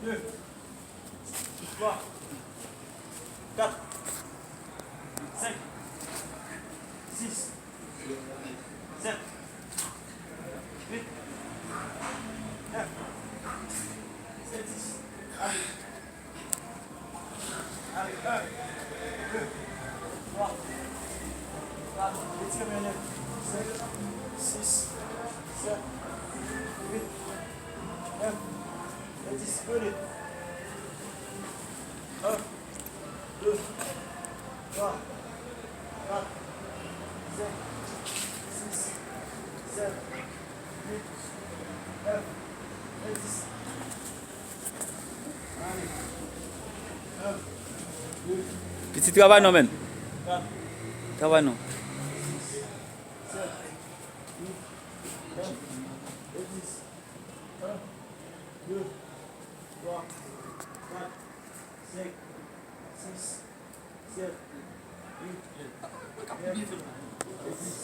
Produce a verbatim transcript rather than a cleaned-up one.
Deux, trois, quatre, cinq, six, sept, huit, neuf, dix. Allez. Allez, un, deux, trois, quatre, étire bien, neuf, cinq, six, sept, huit, neuf, et dix. Venez. Un, deux, trois, quatre, cinq, six, sept, huit, neuf, et dix. Allez. Un, deux, Pitit, travay non, menn. quatre, Travay non. sept, huit, neuf, et dix. Un, deux, trois, quatre, cinq, six, sept, huit, neuf, et dix.